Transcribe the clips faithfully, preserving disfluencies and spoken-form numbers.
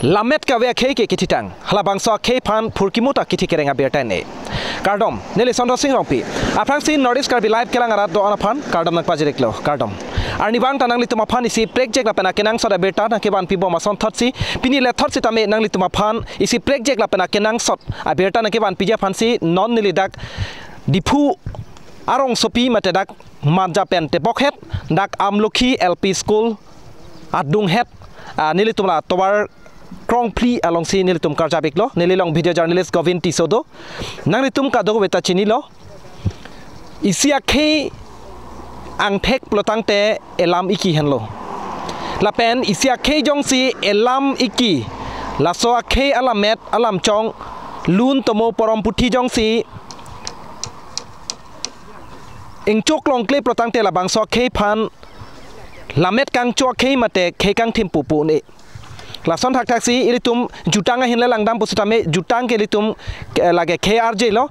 Lammet kave akhei ke kethitang, halabangso akhei aphan phurkimo ta kethi kereng abirta ne. Kardom, neli Sondro Sing Rongpi. Aphrangsi North East Karbi Live kelang arat do-an aphan kardom nangpajir-iklo, kardom. Arnivang ta nanglitum aphan isi prekjak lapen akenangsot abirta nangkevanpi bom asonthotsi, pini lethot sitame nanglitum aphan isi prekjak lapen akenangsot abirta nangkevanpiji aphansi non neli dak Diphu arongsopi mate dak Manja pen tebokhet, dak Amlokhi L P School adunghet, ah, nelitum la tovar krongphli alongsi nelitum karjap-iklo, neli along video journalist Govin Tisso do. Nanglitum kadokave ta chinilo, isi akhei angthek pulotangte elam iki henlo. Lapen isi akhei jongsi elam iki, laso akhei alammet alamchong, lun tomo porom puthi jongsi ingchok longkle pulotangte labangso akhei aphan lammet kangcho akhei mate khei kangthim pu pu ne. Lason thakthaksi ilitum jutang ahin le langdam pusitame jutang ke ilitum, eh, lake khei arjelo.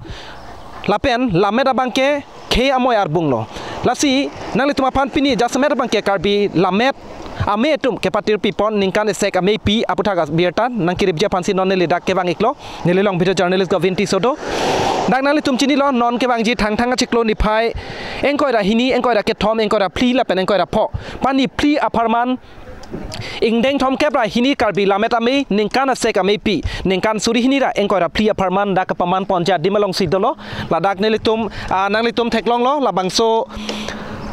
Lapen lammet abang ke khei amoi arbunglo. Lasi nanglitum aphan pini jasemet abang ke Karbi lammet amei atum kepatirpi pon ningkan esek ameipi aputhak abirta nangkeripji aphansi non neli dak kevang-iklo. Neli along video journalist Govin Tisso do. Dak nanglitum chinilo, non kevangji Thangthang achiklo niphai ingkoi ra hini, ingkoi ra kethom, ingkoi ra phli lapen ingkoi ra pho. Pini phli apharman ingdeng thomkep ra hini Karbi lammet amei ningkan esek ameipi, ningkan suri hini ra ingkoi ra phli apharman dak kapaman ponji adim alongsi dolo. Ladak nelitum, ah, nanglitum theklonglo, labangso,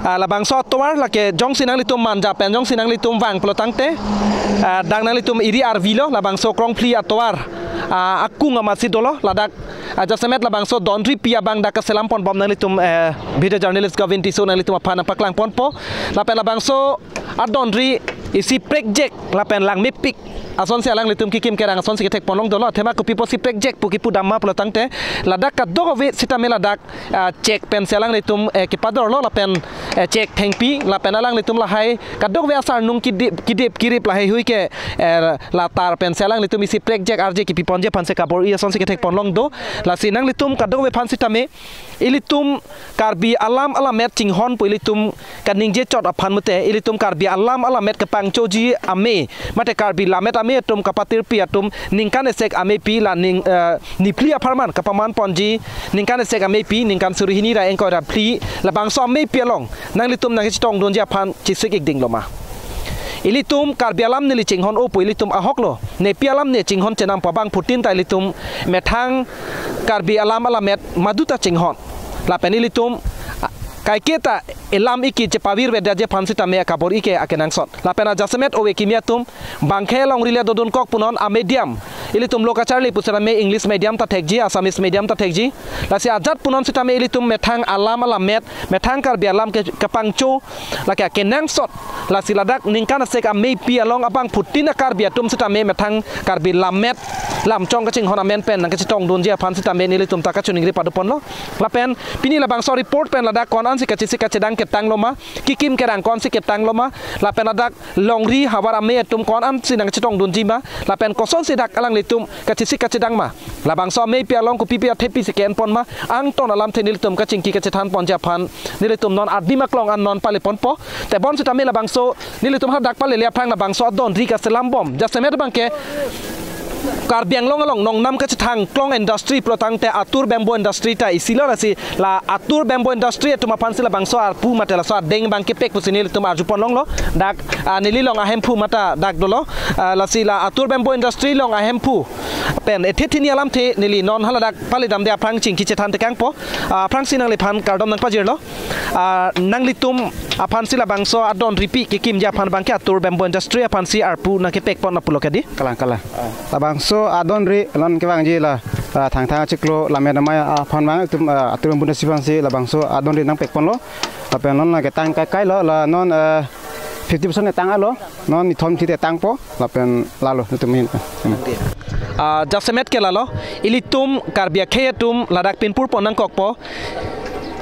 ah, labangso atovar lake jongsi nanglitum Manja pen jongsi nanglitum vang pulotangte, ah, dak nanglitum iri arvilo, labangso krongphli atovar, ah, akung amatsi dolo. Ladak, ah, jasemet labangso donripi abang dak kaselam pon bom nanglitum, eh, video journalist Govin Tisso nanglitum aphan nangpaklang ponpo. Lapen labangso adonri isi prekjak lapen langmepik asonsi alanglitum kekim kerang asonsi kethek ponlong dolo. Athema kopi pusi prekjak pu kipudam ma pulotangte, ladak kadokave sitame ladak, ah, chek pensi alanglitum, eh, kepadorlo lapen, eh, chek thengpi lapen alanglitum lahai kadokave asarnung kedip, kedip kerip lahai hui ke, eh, latar pensi alanglitum isi prekjak arje kipi ponji aphansi kabor-i asonsi kethek ponlong do. Lasi nanglitum kadokave aphan sitame ilitum Karbi alam alammet chinghon pu ilitum kaningje chot aphan mate, ilitum Karbi alam alammet kapangchoji amei mate Karbi lammet amei atum kapatirpi atum ningkan esek ameipi la ning, eh, niphli apharman kapaman ponji ningkan esek ameipi, ningkan suri hini ra ingkoi ra phli, labangso ameipi along nanglitum nangkechetongdunji aphan chesik-ik dinglo ma? Ilitum Karbi alam neli chinghon-o pu ilitum ahoklo. Nepi alam ne chinghon chenam pu abangphutin ta ilitum methang Karbi alam alammet madu ta chinghon. Lapen ilitum, ah, kaiketa elam iki chepavirvedetji aphan sitame akabor-i ke akenangsot. Lapen ajasemet ove kimi atum bangkhe longri le dodunkok punon amedium. Ilitum lo kacharli pusitame English medium ta thekji, Assamese medium ta thekji. Lasi ajat punon sitame ilitum methang alam alammet, methang Karbi alam ke kapangcho lake akenangsot. Lasi ladak ningkan esek ameipi along abangphutin a-Karbi atum sitame methang Karbi lammet lamchong kachinghon amen pen nangkechetongdunji aphan sitame nelitum ta kachoningri pado ponlo. Lapen pini labangso report pen ladak ko-an ansi kachesik kachedang ketanglo ma, kekim kerang ko-ansi ketanglo ma, lapen ladak longri havar amei atum ko-an ansi nangkechetongdunji ma, lapen kosonsi dak alanglitum kachesik kachedang ma, labangso ameipi along kopipi athepi si ke-en pon ma, angton alamthe nelitum kachingki kachethan ponji aphan nelitum non adim aklong an non pale ponpo. Tebon sitame labangso nelitum hadak palele aphrang labangso adonri kaselam bom jasemet abang ke Karbi Anglong along nongnam kachethang klong industry pulotangte Atur Bamboo Industry ta isilo. Lasi la Atur Bamboo Industry atum aphansi labangso arpu mate laso adeng abang kepek pusi nelitum arju ponlonglo. Dak, ah, neli along ahemphu mata dak dolo. Ah, lasi la Atur Bamboo Industry along ahemphu pen ethe thini alamthe neli non haladak paledamde aphrang chingki chethan tekangpo. Ah, aphrangsi nangliphan kardom nangpajirlo. Ah, nanglitum aphansi labangso adonripi kekimji aphan abang ke Atur Bamboo Industry aphansi arpu nangkepek pon pulo kedi? Kalang, kalang. Labangso adonri non kevangji la, ah, Thangthang achiklo lammet amei aphan abang itum, ah, Atur Bamboo Industry aphansi labangso adonri nangpek ponlo. Lapen non la ketang kaikailo, la non, ah, fifty percent tang-alo, non nithom thite tangpo, lapen lalo itum hin. Hmm. Ah, jasemet ke lalo, ilitum Karbi akhei atum ladak pinpur pon nangkokpo.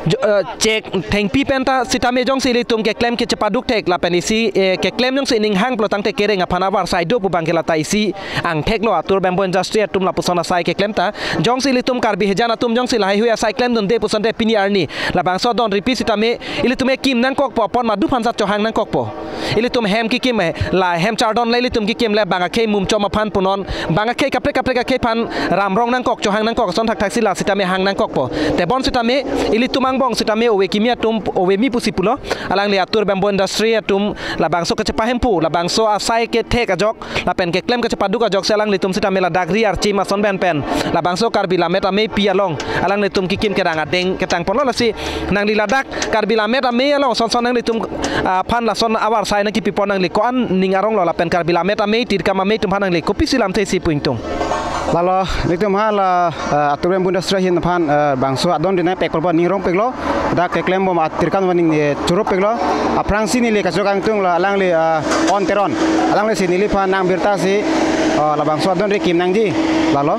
Jo-, eh, chek thengpi penta sitame jongsi ilitum keklem ke chepaduk thek lapen isi, eh, keklem jongsi ninghang pulotangte kereng aphan avarsai do pu abang ke lata isi angtheklo Atur Bamboo Industry atum lapuson asai keklem ta. Jongsi ilitum Karbi hejan atum jongsi lahai hui asai klemdunde pusonte pini arni labangso adonripi sitame ilitum ekim nangkokpo, apot madu aphan sat chohang nangkokpo. ilitum hem kekim, eh, la hem chardon le ilitum kekim le bang akhei mumchom aphan punon, bang akhei kaprek kaprek akhei aphan ramrong nangkok, chohang nangkok, ason thakthak si la sitame hang nangkokpo. Tebon sitame ilitum angbong sitame ove kimi atum, ove kimi pusi pulo, alangli Atur Bamboo Industry atum labangso kachepahemphu, labangso asai kethek ajok lapen keklem kachepaduk ajok si alanglitum sitame ladak ri archim ason pen pen labangso Karbi Lammet Ameipi along alanglitum kekim kerang adeng ketangponlo. Lasi nangli ladak Karbi Lammet Amei along son son nanglitum, ah, aphan lason avarsai nangkepipon, nangli ko-an ning aronglo lapen Karbi Lammet Amei, Tirkam Amei atum aphan nangli kopisi lamthe si pu ingtung? Lalo, nelitum ha la, eh, Atur Bamboo Industry ahin aphan, eh, bangso adon ri nangpek porbo ning rongpiklo, dak keklem bom a Tirkam aning, eh, chorop piklo. Aphrangsi neli kachok kangtung la alangli, eh, On Teron. Alanglisi neliphan nang birta si, eh, labangso adon ri kim nangji. Lalo,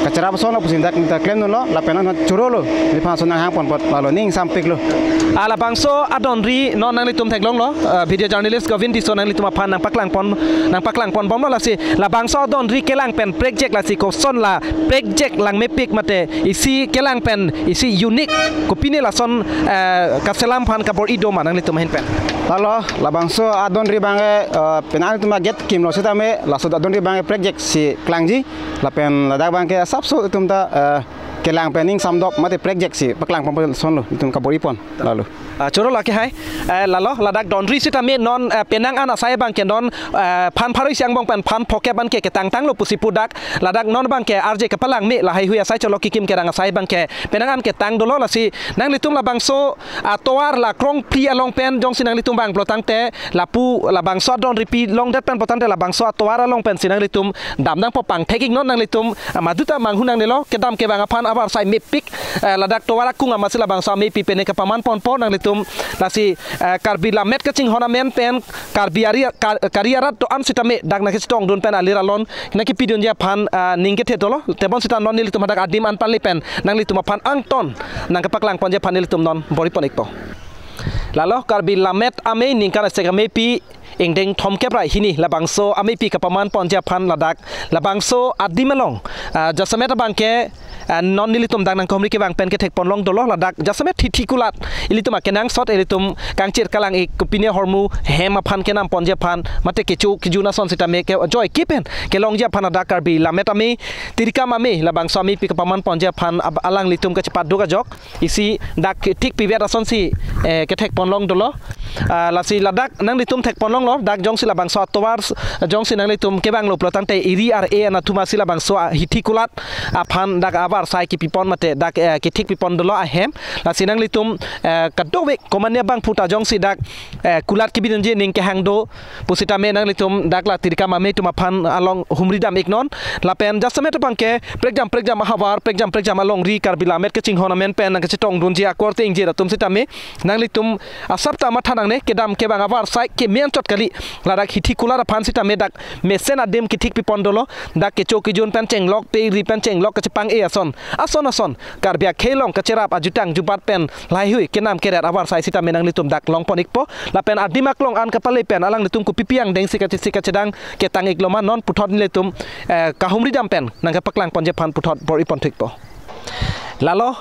kacherap ason lo pusi dak ta klemdunlo, lapen non chorolo, neliphan ason nanghangponpot, lalo ning sampiklo. Ah, labangso adon ri non nanglitum theklonglo, eh, video journalist Govin Tisso nanglitum aphan nangpaklangpon, nangpaklangponbomlo. Lasi labangso adon ri kelang pen prekjak, lasi koson la prekjak langmepik mate isi kelang pen isi unique kopine lason, eh, kaselam aphan kabor-i do ma nanglitum ahin pen? Lalo, labangso adon ri abangke, eh, penang atum aget kimlo sitame laso adon ri abangke prekjak si klangji, lapen ladak abangke asapso itum ta, eh, kelang pen ning samdop mate prekjak si paklangponpon, lasonlo itum kabor-ipon. Lalo. Ah, choro lake hai. Eh, lalo, ladak adon ri sitame non, eh, penang an asai abangke non, eh, phan pharo isi angbong pen phan phokep anke ketangtanglo pusi pu dak, ladak non abangke arje kapalangme lahaihui asai cholo kekim kerang asai abangke penang an ketang dolo. Lasi nanglitum labangso atovar la krongphli along pen jongsi nanglitum vangplo tangte lapu labangso adon ripi longdet pen potangte labangso atovar along pensi nanglitum damdampo, pangthek-iknon nanglitum, ah, maduta manghu nangnelo, kedam kevang aphan avarsai mepik, eh, ladak tovar akung amatsi labangso ameipi pene kapamanponpo nanglitum. Lasi, eh, Karbi Lammet kachinghon amen pen Karbi ari, Kar-, Kari arat do-an sitame dak nangkachetongdun pen alir alon nangkepidunji aphan, eh, ning kethe dolo. Tebon sita non nelitum hadak adim anpali pen nanglitum aphan angton nangkepaklangponji aphan nelitum non bor-ipon-ikpo. Lalo, Karbi Lammet Amei ningkan esek ameipi ingdeng thomkep ra hini labangso ameipi kapamanponji aphan ladak labangso adim along, ah, jasemet abangke, ah, non nelitum dak nangkahumri kevang pen kethekponlong dolo, ladak jasemet Hithi Kulat ilitum akenangsot ilitum kangchir kalang-ik kopine ahormu hem aphan kenamponji aphan mate kecho kejun ason sitame ke joike pen kelongji aphan ladak Karbi Lammet Amei, Tirkam Amei labangso ameipi kapamanponji aphan ab-, alanglitum kachepaduk ajok isi dak thik pivet asonsi, eh, kethekponlong dolo. Ah, lasi ladak nanglitum thekponlonglo, dak jongsi labangso atovar s-, jongsi nanglitum kevanglo pulo tangte eri ar-e anatthu amatsi labangso a Hithi Kulat aphan dak avarsai kepipon mate dak, eh, kethik pipon dolo ahem. Lasi nanglitum, eh, kadokave komatne abangphu ta jongsi dak, eh, kulat kebidunji ning kehang do pusitame nanglitum dak la Tirkam Amei atum aphan along humri dam-iknon. Lapen jasemet abangke prekjam prekjam ahavar, prekjam prekjam alongri Karbi Lammet kachinghon amen pen nangkachetongdunji akorte ingjir atum sitame nanglitum asap ta matha nangne, kedam kevang avarsai kemen chot kali. Ladak Hithi Kulat aphan sitame dak mesen adim kethik pipon dolo, dak kecho kejun pen chenglok, pe ri pen chenglok kachepang-e ason, ason ason Karbi akhei along kacherap ajutang jubat pen lahaihui kenam keret avarsai sitame nanglitum dak longpon-ikpo. Lapen adim aklong an kapale pen alanglitum kopipi angdengsi kachesi kachedang ketang-iklo ma non puthot nelitum, eh, kahumri dam pen nangkepaklangponji aphan puthot bor-iponthu-ikpo. Lalo,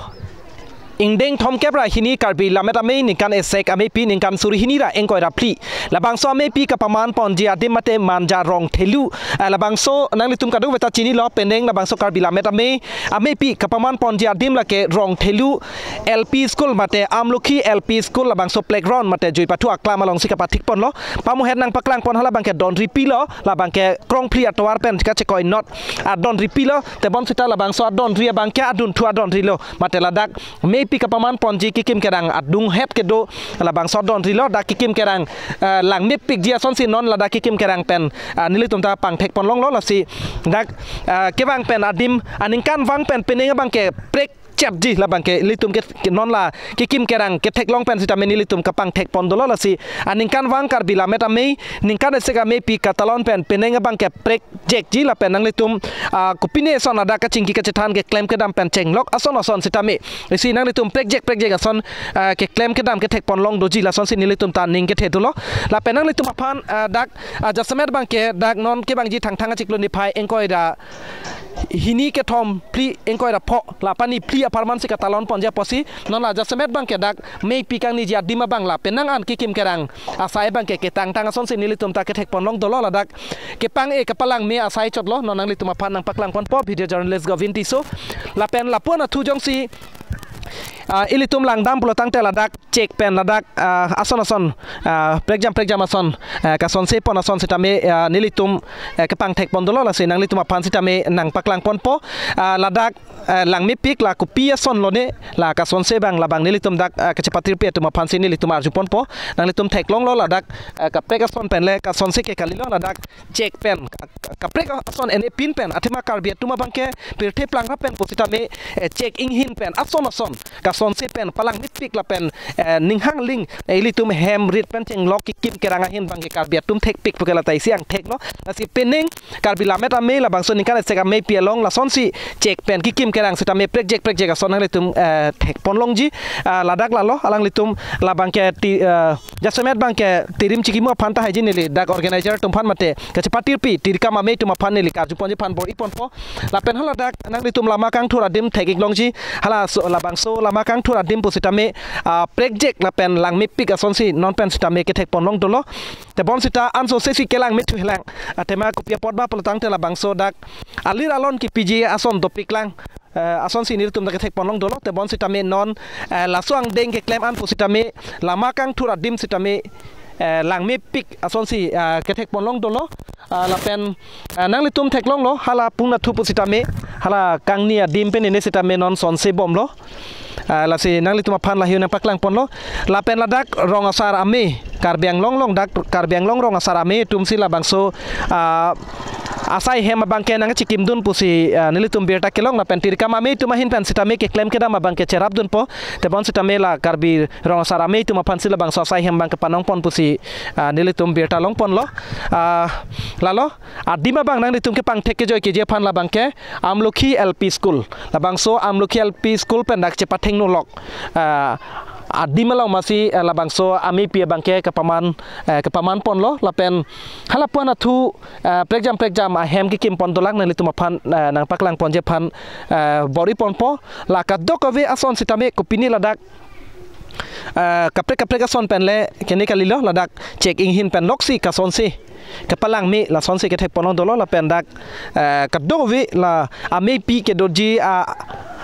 ingdeng thomkep ra hini Karbi Lammet Amei ningkan esek ameipi ningkan suri hini ra ingkoi ra phli labangso ameipi kapamanponji adim mate Manja Rongthelu, eh, labangso nanglitum kadokave ta chinilo, penang labangso Karbi Lammet Amei ameipi kapamanponji adim lake Rongthelu L P School mate Amlokhi L P School labangso playground mate juipathu aklam alongsi kapathikponlo. Pamuhet nangpaklangpon hala abangke adon ripilo, labangke krongphli atovar pen kachekoinot adon ripilo, tebon sita labangso adon ri abangke adunthu adon rilo. Mate ladak ameipi kapamanponji kekim kerang adunghet kedo labangso adon rilo, dak kekim kerang, eh, langmepikji asonsi non ladak kekim kerang pen, ah, nelitum ta pangthekponlonglo. Lasi dak, ah, kevang pen adim aningkanvang pen penang abangke prekchepji, labangke ilitum ke, ke non la kekim kerang ketheklong pen sitame nelitum kapangthekpon dolo. Lasi aningkanvang Karbi Lammet Amei ningkan esek ameipi katalon pen penang abangke prekjekji lapen nanglitum, ah, kopine ason ladak kachingki kachethan keklem kedam pen chenglok ason ason sitame isi nanglitum prekjek prekjek ason, ah, keklem kedam kethekponlong doji, lasonsi nelitum ta ning kethe dolo. Lapen nanglitum aphan, ah, dak, ah, jasemet abangke dak non kevangji Thangthang achiklo niphai ingkoi ra hini kethom phli ingkoi ra pho la pani phli apharman si katalon ponji apotsi non la jasemet abangke dak meipi kangniji adim abang la penang an kekim kerang asai abangke ketangtang asonsi nelitum ta kethek ponlong dolo. Ladak kepang-e kepalangme asai chotlo, non nanglitum aphan nangpaklang ponpo video journalist Govin Tisso. Lapen lapu-an athu jongsi ah, ilitum langdam pulo tangte ladak chek pen ladak ah, ason ason ah, prekjam prekjam ason ah, kasonse pon ason sitame ah, nelitum eh, kepangthek pon dolo, lasi nanglitum aphan sitame nangpaklang ponpo. Ah, ladak eh, langmepik la kopi ason lone la kasonse abang, labang nelitum dak eh, kachepatirpi atum aphansi nelitum arju ponpo. Nanglitum theklonglo ladak eh, kaprek ason pen le kasonse ke kalilo, ladak chek pen ka- ka- kaprek ason ene pin pen athema Karbi atum abangke pirthe plangra pen pusitame eh, chek inghin pen ason ason kasonse pen palangmepik lapen eh, ninghang ling eh, ilitum hem rit pen chenglok kekim kerang ahin abangke Karbi atum thekpik puke lata isi angthek lo. Lasi penang Karbi Lammet Amei labangso ningkan esek ameipi along lasonsi chek pen kekim kerang sitame prekjek prekjek ason nanglitum eh, thek ponlongji. Ah, ladak lalo alanglitum labangke ti eh, jasemet abangke tirim chikimu aphan ta haiji neli dak organizer atum aphan mate kachepatirpi tirkam amei atum aphan neli karju ponji aphan bor-i ponpo. Lapen haladak nanglitum lama kangthur adim thek-ik longji, halaso labangso lama kangthur adim pusitame ah, prekjek lapen langmepik asonsi non pen sitame kethek ponlong dolo. Tebon sita ansose si kelang mithu helang. Athema kopi apot ba pulo tangte labangso dak alir alon kepiji ason dopik lang eh, asonsi nelitum dak kethek ponlong dolo. Tebon sitame non eh, laso angdeng keklem an pusitame lama kangthur adim sitame eh, langmepik asonsi eh, kethek ponlong dolo. Ah, lapen eh, nanglitum theklonglo hala pun athu pusitame hala kangni adim pen ene sitame non sonse bomlo. Ah, lasi nanglitum aphan lahei nangpaklang ponlo. Lapen ladak rong asar amei, Karbi Anglong along dak Karbi Anglong rong asar amei atumsi labangso ah, asai hem abangke nangchikimdun pusi ah, nelitum birta kelong, lapen tirkam amei atum ahin pen sitame keklem kedam abangke cherapdunpo. Tebon sitame la Karbi rong asar amei atum aphansi labangso asai hem abangke panong pon pusi ah, nelitum birta long ponlo. Ah, lalo adim abang nanglitum kepangthek kejoi keji aphan labangke Amlokhi L P School. Labangso Amlokhi L P School pen dak chepathengno lok ah, adim along masi eh, labangso ameipi abangke kepaman eh, kepaman ponlo. Lapen halapu-an athu eh, prekjam prekjam ahem kekim pon dolang, nanglitum aphan eh, nangpaklang ponji aphan eh, bor-i ponpo. La kadokave ason sitame kopine ladak eh, kaprek kaprek ason pen le kene kalilo, ladak chek inghin pen loksi kasonse kepalangme lasonsi kethek ponlong dolo. Lapen dak eh, kadokave la ameipi kedoji ah,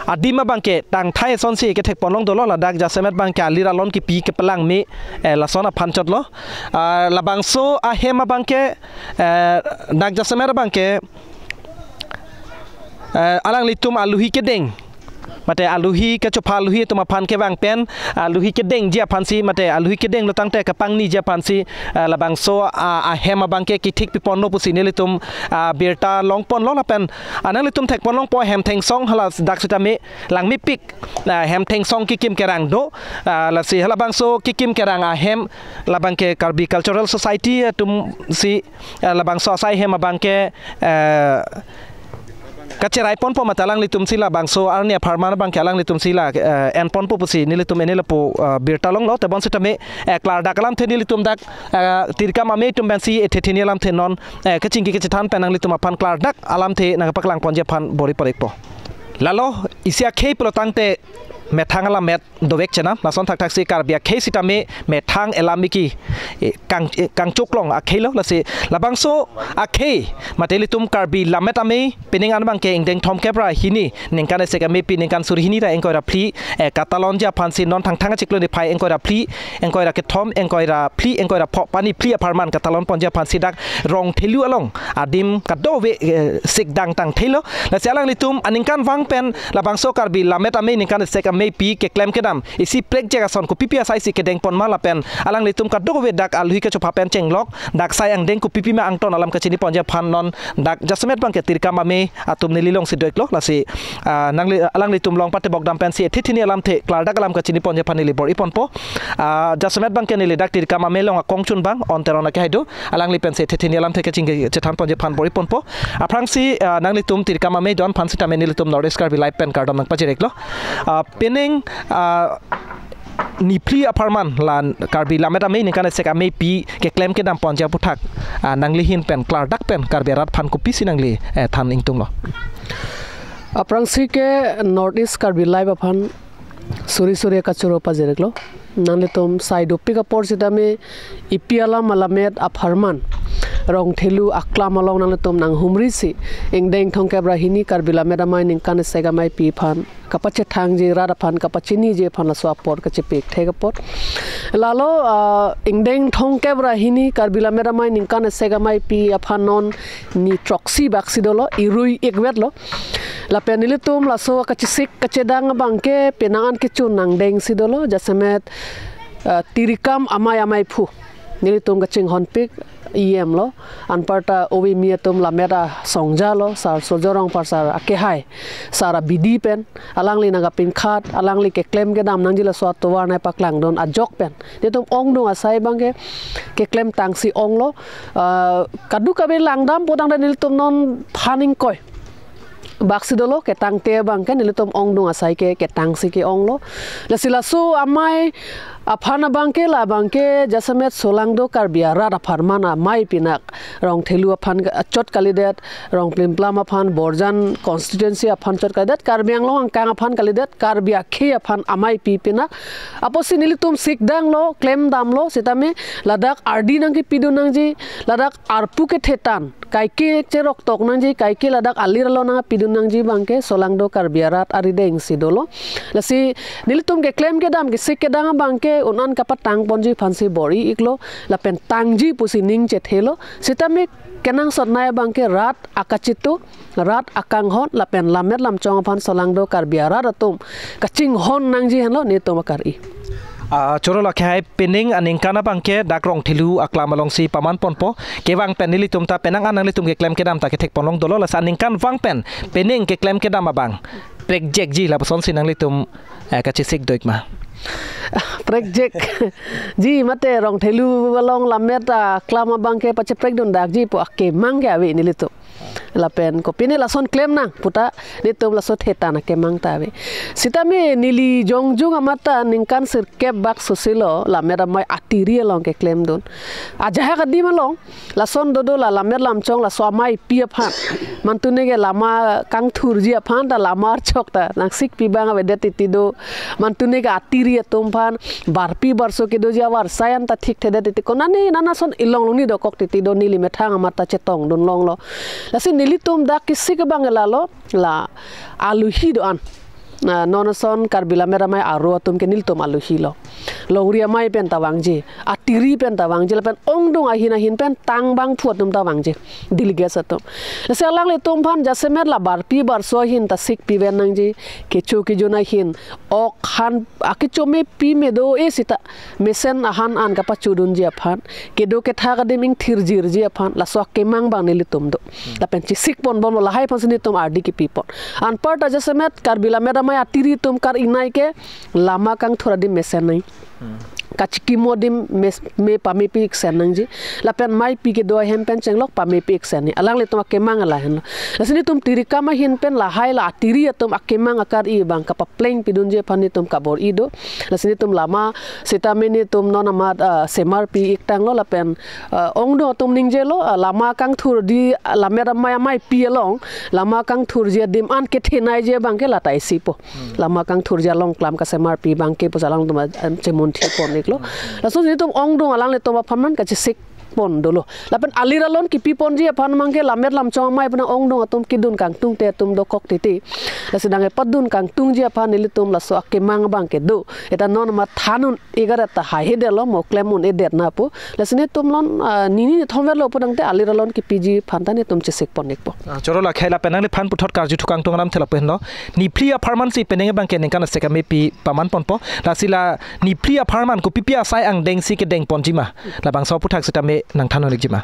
adim abangke tangthai asonsi kethek ponlong dolo. Ladak jasemet abangke alir alon kepi kepalangme eh, lason aphan chotlo. Ah, labangso ahem abangke eh, dak jasemet abangke eh, alanglitum aluhi kedeng mate aluhi kachopha aluhi atum aphan kevang pen aluhi kedengji aphansi mate aluhi kedenglo tangte kapangniji aphansi eh, labangso ah, ahem abangke kethik piponlo pusi nelitum ah, birta long ponlo. Lapen ah, nanglitum thek ponlongpo hem thengsong hala dak sitame langmepik ah, hem thengsong kekim kerang do. Ah, lasi halabangso kekim kerang ahem labangke Karbi Cultural Society atumsi eh, labangso asai hem abangke eh, kacherai ponpo mate alanglitumsi labangso arni apharman abangke alanglitumsi la eh, en ponpo pusi nelitum ene lapu eh, birta longlo. Tebon sitame eh, klardak alamthe nelitum dak eh, tirkam amei atum pensi ethe theni alamthe non eh, kachingki kachethan pen nanglitum aphan klardak alamthe nangpaklang ponji aphan bor-i por-ikpo. Lalo isi akhei pulo tangte methang alam met dovek chenam, lason thakthaksi Karbi akhei sitame methang elam iki eh, kang eh, kangchoklong akheilo. Lasi labangso akhei mate ilitum Karbi Lammet Amei penang an abangke ingdeng thomkep ra hini ningkan esek ameipi ningkan suri hini ra ingkoi ra phli eh, katalonji aphansi non Thangthang achiklo niphai ingkoi ra phli, ingkoi ra kethom, ingkoi ra phli, ingkoi ra pho pani phli apharman katalon ponji aphansi dak Rongthelu along adim kadokave eh, sikdang tangthelo. Lasi alanglitum aningkanvang pen labangso Karbi Lammet Amei ningkan esek ameipi keklem kedam isi prekjek ason kopipi asaisi kedeng pon ma lapen alanglitum kadokave dak aluhi kachopha pen chenglok dak sai angdeng kopipi ma angton alam kachini ponji aphan non dak jasemet abangke tirkam amei atum neli longsi do-iklo. Lasi ah, nangli alanglitum long patebok dam pensi ethe theni alamthe klardak alam kachini ponji aphan neli bor-i ponpo. Ah, jasemet abangke neli dak tirkam amei along akong chunbang On Teron akehai do, alangli pensi ethe theni alamthe kachingki chethan ponji aphan bor-i ponpo. Aphrangsi ah, nanglitum tirkam amei do-an aphan sitame nelitum North East Karbi Live pen kardom nangpajir-iklo. Ah, penang ah, niphli apharman la Karbi Lammet Amei ningkan esek ameipi keklem kedam ponji aputhak ah, nangli ahin pen klardak pen Karbi arat aphan kopisi nangli eh, than ingtunglo? Aphrangsi ke North East Karbi Live aphan suri suri kachoro pajirlo. Nanglitum sai dopik apor sitame epi alam alamet apharman Rongthelu aklam along nanglitum nanghumrisi ingdeng thomkep ra hini Karbi Lammet Amei ningkan isi ameipi aphan kapachethangji, rat aphan kapachiniji aphan laso apor kachepik thek apot. Lalo, ah, ingdeng thomkep ra hini Karbi Lammet Amei ningkan isi ameipi aphan non ni throksi baksi dolo, irui ikvetlo. Lapen nelitum laso kachesik kachedang abangke penang an kechun nangdengsi dolo, jasemet, ah, Tirikam Amei Ameiphu nelitum kachinghonpik E M lo, anparta ove mi atum lammet asongja lo, Sar Surjya Rongphar sar akehai, sar abidi pen, alangli nangkapingkhat, alangli keklem kedam nangji laso atovar nangpaklangdun ajok pen nelitum ongdung asai abangke keklem tangsi onglo, ah, kadokave langdampo tangte nelitum non phan ingkoi baksi dolo, ketangte abangke nelitum ongdung asai ke ketangsi ke-onglo. Lasi laso amei aphan abangke, la abangke jasemet solangdo Karbi arat apharman amei pinak, Rongthelu aphan chot kalidet, Rongplimplam aphan, Borjan constituency aphan chot kalidet, Karbi Anglong angkang aphan kalidet, Karbi akhei aphan ameipi pinak. Apotsi nelitum sikdanglo, klemdamlo, sitame ladak ardi nangkepidun nangji, ladak arpu kethe tan kaike cheroktok nangji, kaike ladak alir along nangpidun nangji abangke solangdo Karbi arat aridengsi dolo. Lasi nelitum keklem kedam kesik kedang abangke un an kapatang ponji aphansi bor-i iklo, lapen tangji pusi ning chethelo. Sitame kenangsotnei abangke rat akachitu, rat akanghon, lapen lammet lamchong aphan solangdo Karbi arat atum kachinghon nangji henlo nelitum akar-i. Ah, choro lo akhei, penang aningkan abangke dak Rongthelu aklam alongsi paman ponpo. Kevang pen nelitum ta penang an nanglitum keklem kedam ta kethek ponlong dolo, lasi aningkan vang pen penang keklem kedam abang prekjekji lapusonsi nanglitum, eh, kachesik do-ik ma? Prekjekji mate Rongthelu along lammet aklam abangke pacheprekdundakji pu akemang ke ave nelitum. Lapen kopine lason klem nang puta nelitum laso the tan akemang ta ave. Sitame neli jongjung amat ta ningkan sirkep bak sosilo lammet amei atiri along keklemdun. Ajahak adim along lason dodo, la lammet lamchong laso ameipi aphan mantune ke lama kangthurji aphan ta lama archok ta nangsikpi abang avedet titi do. Mantune ke atiri atum aphan barpi barso kedoji avarsai an ta thikthedet titi, konane nana son ilong longni dokok titi do, neli methang amat ta chetongdun longlo. Lasi nelitum dak kesik abang lalo, la aluhi do-an. Ah, non ason Karbi Lammet Amei aro atum ke nelitum aluhi lo. Longri amei pen ta vangji, atiri pen ta vangji, lapen ongdung ahin ahin pen tang bangphu atum ta vangji, delegates atum. Lasi alanglitum aphan jasemet la barpi barso ahin ta sikpi ven nangji, kecho kejun ahin, ok han akecho mepi me do-e sita mesen ahan an kapachudunji aphan, kedo kethak adim ingthirjirji aphan, laso akemang abang nelitum do. Lapen chesik ponbomlo, lahai aphansi nelitum ardi kepipon. Anparta jasemet Karbi Lammet Amei atiri atum kar-inei ke lama kangthur adim mesen nangji. Kachikimo adim mes-, me pamepi iksen nangji. Lapen meipi kedo ahem pen chenglok pamepi iksen nangji. Alanglitum akemang lahenlo. Lasi nelitum Tirikam ahin pen lahai la atiri atum akemang akar-i abang kapaplengpidunji aphan nelitum kabor-i do. Lasi nelitum lama sitame nelitum non amat, ah, semarpi iktanglo lapen, ah, ongdung atum ningjelo, ah, lama kangthurji, ah, Lammet Amei ameipi along lama kangthurji adim an ketheneiji abangke lata isi po. Lama kangthurji along klam kasemarpi abangke pusi alangtum, ah, chemunthi pon iklo. Laso nelitum ongdung alanglitum aphan man kachesik pon dolo. Lapen alir along kepi ponji aphan abangke lammet lamchong amei pen ongdung atum kedun kangtungte atum dokok titi. Lasi nangkepadun kangtungji aphan nelitum laso akemang abangke do. Eta non amat than un-e garet ta haihedetlo, mo klem un-edet na pu. Lasi nelitum lon, ah, nini nithomverlo pu tangte alir along kepiji aphan ta nelitum chesik pon ikpo. Ah, choro lo akhei, lapen nangliphan puthot karju thu kangtung alam thela pu henlo. Niphli apharmansi penang abangke ningkan isi ameipi paman ponpo. Lasi la niphli apharman kopipi asai angdengsi kedeng ponji ma? Labangso aputhak sitame nangthan un-ikji ma?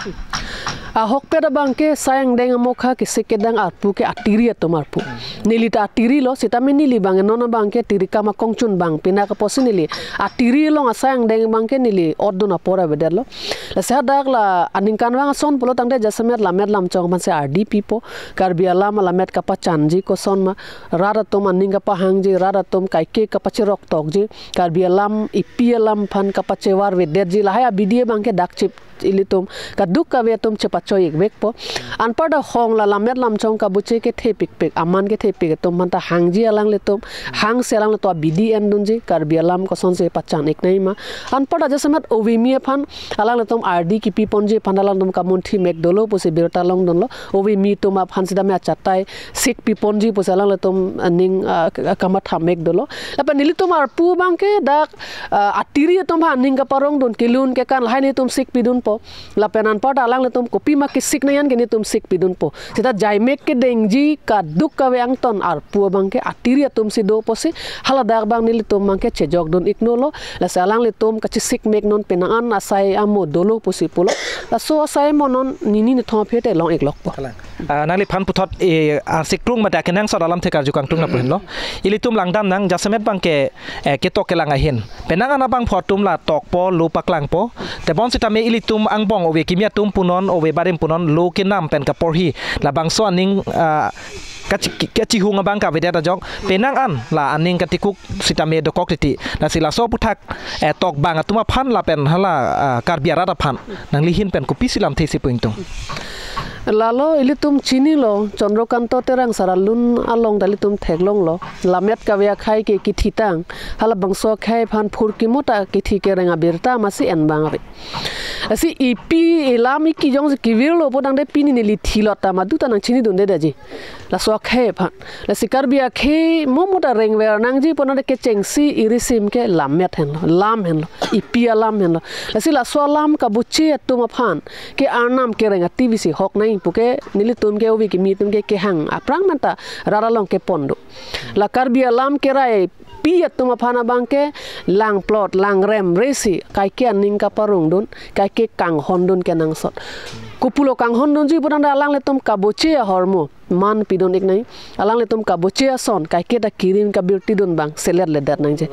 Ahokpet abangke sai angdeng amokha kesik kedang arpu ke atiri atum arpu. Neli ta atirilo, sitame neli abang non abangke Tirikam akongchun abang pinak apotsi neli atiri along asai angdeng abangke neli otdun apor avedetlo. Lasi hadak la aningkan vang ason pulo tangte jasemet lammet lamchong aphansi ardi pipo. Karbi alam alammet kapachanji koson ma, rat atum aning kapahangji, rat atum kaike kapacherok tokji, Karbi alam epi alam aphan kapachevar vedetji, lahai abidi abangke dak chip ilitum kadokave atum chepachoi-ikvekpo. Anparta hong la lammet lamchong kabuche kethepikpik, aman kethepik atum aphanta hangji alanglitum, hangsi alanglitum abidi endunji, Karbi alam kosonsi pachan-iknangma. Anparta jasemet ove kimi aphan alanglitum ardi kipiponji aphan alanglitum kamunthi mek dolo pusi birta longdunlo. Ove kimi atum aphan sitame achatai sik piponji pusi alanglitum aning, ah, k-, kamatha mek dolo. Lapen nelitum arpu abangke dak, ah, atiri atum aphan aning kaparongdun, kelun kekan lahai nelitum sik pidunpo. Lapen anparta alanglitum kopima kesik nangji an ke nelitum sik pidunpo. Seta jaimek kedengji kadokave angton arpu abangke atiri atumsi do pusi haladak abang nelitum abangke chejokdun-iknolo. Lasi alanglitum kachesik mek non, penang an asai amo dolo pusi pulo. Laso asai amo non nini nithom aphi te long-iklokpo. Kalang. Ah, nangliphan puthot, eh, ah, sikrung mate akenangsot alamthe karju kangtung na puhin lo. Ilitum langdamnang jasemet abangke, eh, ketok kelang ahin. Penang an abangphu atum la tokpo, lo paklangpo. Tebon sitame ilitum angbong ove kimi atum punon, ove barim punon, lo kenam pen kaporhi. Labangso aning, ah, kachi-, kachihung abang kavedet ajok. Penang an la aning katikuk sitame dokok titi. Lasi laso aputhak, eh, tokbang atum aphan lapen hala, ah, Karbi arat aphan nangli ahin pen kopisi lamthe si pu-ingtung? Lalo ilitum chinilo, Chandrakanta Terang sar alun along ta ilitum theklonglo. Lammet kave akhei ke kithitang, halabangso akhei aphan phurkimo ta kithi kereng abirta masi en abang ave. Lasi ipi ilam iki jongsi kevirlo putangte pini neli thilot ta madu ta nangchinidunde daji. Laso akhei aphan. Lasi Karbi akhei momo ta rengver nangji putangte kechengsi irisim ke lammet henlo, lam henlo, ipi alam henlo. Lasi laso alam kabuche atum aphan ke arnam kereng ativisi hok nangji puke nelitum ke ove kimi atum ke kehang aphrang manta rat along kepon do. La Karbi alam keraipi atum aphan abangke langplot, langrem resi, kaike aning kaparongdun, kaike kanghondun kenangsot. Kopulo kanghondunji putangte alanglitum kabuche ahormu man pidun-iknangji. Alanglitum kabuche ason, kaike ta kirim kabirtidun abang selet ledet nangji.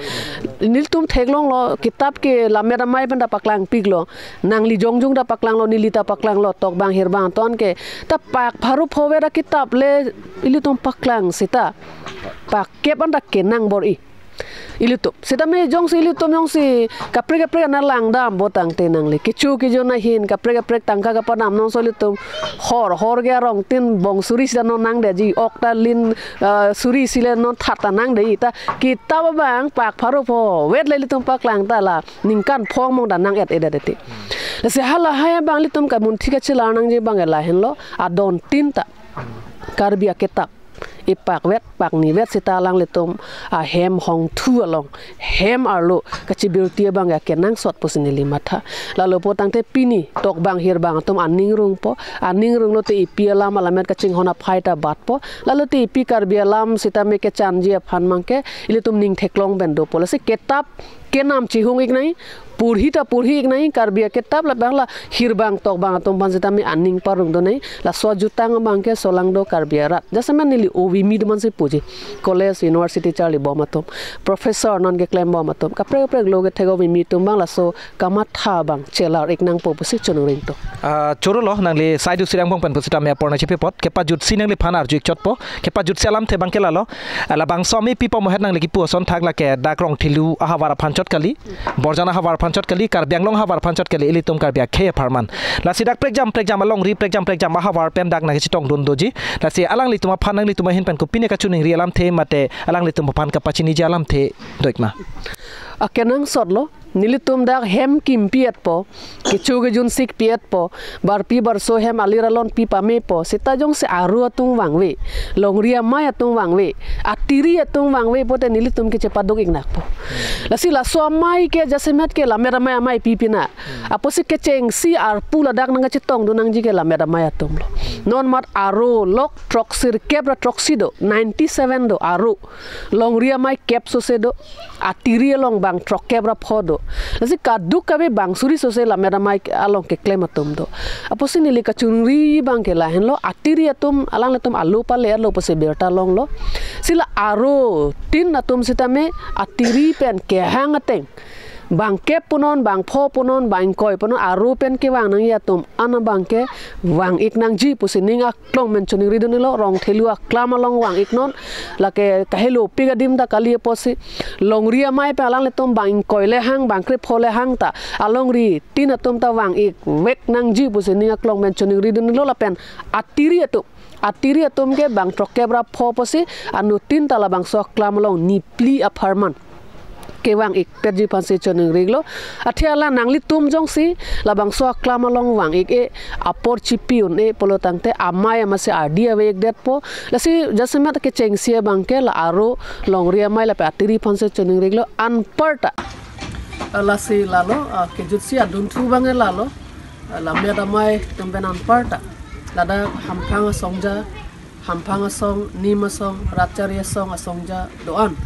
Nelitum theklonglo, kitap ke lammet amei pen ta paklangpiklo. Nangli jongjung ta paklanglo, neli ta paklanglo, tokbang hirbang ton ke. Ta pak pharo pho vet akitap le ilitum paklang seta pak kep an ta kenang bor-i. Ilitum. Sitame jongsi ilitum jongsi kaprek kaprek ana langdam putangte nangli kecho kejun ahin kaprek kaprek tangka kapadam nonso ilitum hor hor ke arong tin bong suri sita non nangdeji, ok ta lin, ah, suri sile non that ta nangdeji, ta kitap abang pak pharo pho vet le ilitum paklang ta la ningkan phongo mong ta nang-et-edet titi. Lasi halahai abang ilitum kamunthi kachelar nangji abang lahenlo, adon tin ta Karbi akitap ipak vet, pakni vet seta alanglitum ahem hongthu along, hem arlo kachibirti abang akenangsot pusi neli matha. Lalo putangte pini tokbang hirbang atum aning rungpo, aning runglote ipi alam alammet kachinghon aphai ta batpo, lalote ipi Karbi alam sitame kechanji aphan abangke ilitum ning theklong pen dopo. Lasi kitap kenam chihung-iknangji, porhi ta porhi-iknangji, Karbi akitap lapen la hirbang tokbang atum aphan sitame aning parongdun nangji, laso ajutang abangke solangdo Karbi arat. Jasemet neli ove kimi atum aphansi puji. College, university charlibom atum, professor non keklembom atum, kaprek kaprek lo kethek ove kimi atum abang laso kamatha abang chelar-ik nangpo pusi choningri-ingtung. Ah, chorolo, nangli saidu siri angbong pen pusitame aporna chipi apot, kepajutsi nangliphan arju-ik chotpo, kepajutsi alamthe abangke lalo, ah, labangso amei pipo mohet nangli kipu ason thak lake dak Rongthelu ahavar aphan chot kali, Borjan ahavar aphan chot kali, Karbi Anglong ahavar aphan chot kali, ilitum Karbi akhei apharman. Lasi dak prekjam prekjam alongri, prekjam prekjam ahavar pen dak nangkachetongdun doji. Lasi alanglitum aphan nanglitum ahin pen kopine kachoningri alamthe mate alanglitum aphan kapachiniji alamthe do-ikma? Akenangsotlo, nelitum dak hem kimpi-etpo, kecho kejun sik pi-etpo, barpi barso hem alir alon pi pamepo, seta jongsi aro atum vangve, longri amei atum vangve, atiri atum vangve pote nelitum ke chepaduk-ik nakpo. Lasi laso amei ke jasemet ke lammet amei amei pi pina. Apotsi kechengsi arpu ladak nangkachetongdun nangji ke lammet amei atumlo. Non mat aro lok throksi kep ra throksi do, ninety seven do aro. Longri amei kep sose do, atiri along bang throkkep ra pho do. Lasi kadokave bang suri sose lammet amei along keklem atum do. Apotsi neli kachoningri abangke lahenlo, atiri atum alanglitum alo pale alo pusi birta longlo. Lasi la aro tin atum sitame atiri pen kehang ateng bang kep punon, bang pho punon, bang ingkoi punon, aro pen kevang nangji atum an abangke vang-ik nangji pusi ning aklong pen choningri dun-iklo. Rong thelu aklam along vang-iknon, lake kahelo pik adim ta kali apotsi, longri amei pen alanglitum bang ingkoi le hang, bang krepho le hang ta, alongri tin atum ta vang-ik vek nangji pusi ning aklong pen choningri dun-iklo. Lapen atiri atum, atiri atum ke bang throkep ra pho apotsi, anuttin ta labangso aklam along niphli apharman kevang-ik petji aphansi choningri-iklo. Athe alang nanglitum jongsi labangso aklam along vang-ik-e, apor chipi un-e pulo tangte amei amatsi ardi ave-ik detpo. Lasi jasemet kechengsi abangke la aro longri amei lapen atiri aphansi choningri-iklo. Anparta, ah, lasi lalo, ah, kejutsi adunthu abangke lalo, ah, lammet amei atum pen anparta, ladak hamphang asongja, hamphang asong, nim asong, ratchari asong, asongja do-an.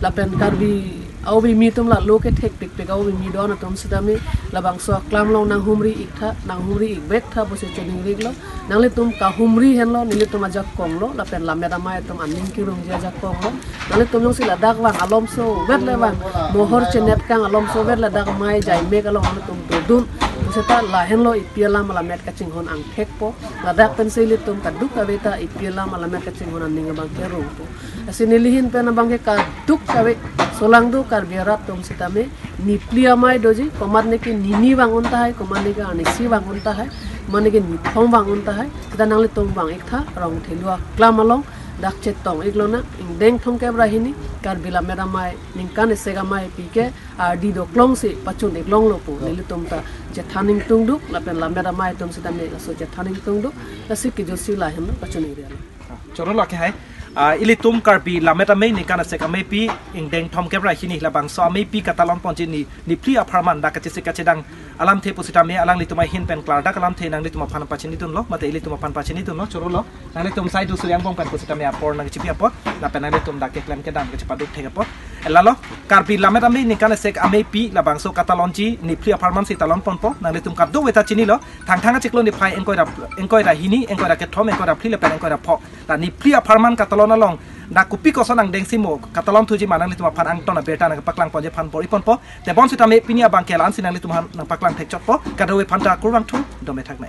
Lapen Karbi aobimi atum lalo kethek pikpik aobimi do-an atum sitame labangso aklam along nanghumri-ik tha, nanghumri-ik vek tha pusi choningri-iklo. Nanglitum kahumri henlo, nelitum ajakong lo, lapen lammet amei atum aning kerungji ajakong lo. Nanglitum jongsi ladak vang alomso vet le vang, mohor chenetkang alomso vet ladak amei jaimek along nanglitum dodun puseta lahenlo epi alam alammet kachinghon angthekpo. Ladak pensi ilitum kadokave ta epi alam alammet kachinghon aning abangke rungpo. Lasi neli ahin pen abangke kadokave solangdo Karbi arat atum sitame niphli amei doji, komatne ke nini vang-un tahai, komatne ke arnisi vang-un tahai, komatne ke nithom vang-un tahai, seta nanglitum vang-ik tha. Rong thelu aklam along dak chetong-iklonang, ingdeng thomkep ra hini Karbi lammet amei, ningkan isi ameipi ke ardi doklongsi pachun-iklonglo pu nelitum ta chethan ingtungduk, lapen lammet amei atum sitame laso chethan ingtungduk. Lasi kejutsi lahenlo, pachun-ikri-iklo. Choro lo ke hai. Ah, ilitum Karbi lammet amei ningkan isi ameipi ingdeng thomkep ra hini labangso ameipi katalon ponji ni, niphli apharman dak kachesik kachedang alamthe pusitame alanglitum ahin pen klardak alamthe nanglitum aphan pachinidunlo, mate ilitum aphan pachinidunlo. Choro lo, nanglitum saidu Suryang Bong pen pusitame apor nangchipi apot, lapen nanglitum dak keklem kedam kachepaduk thek apot. Lalo, Karbi lammet amei ningkan isi ameipi labangso katalonji niphli apharmansi talon ponpo, nanglitum kadokave ta chinilo. Thangthang achiklo niphai ingkoi ra, ingkoi ra hini, ingkoi ra kethom, ingkoi ra phli lapen ingkoi ra pho, la niphli apharman katalon along dak kopi koson angdengsi mo katalon thuji ma nanglitum aphan angton abirta nangpaklang ponji aphan bor-i ponpo. Tebonsitame pini abangke la-ansi nanglitum aphan nangpaklang thekchotpo. Kadokave aphanta kurvangthu, dome thakme.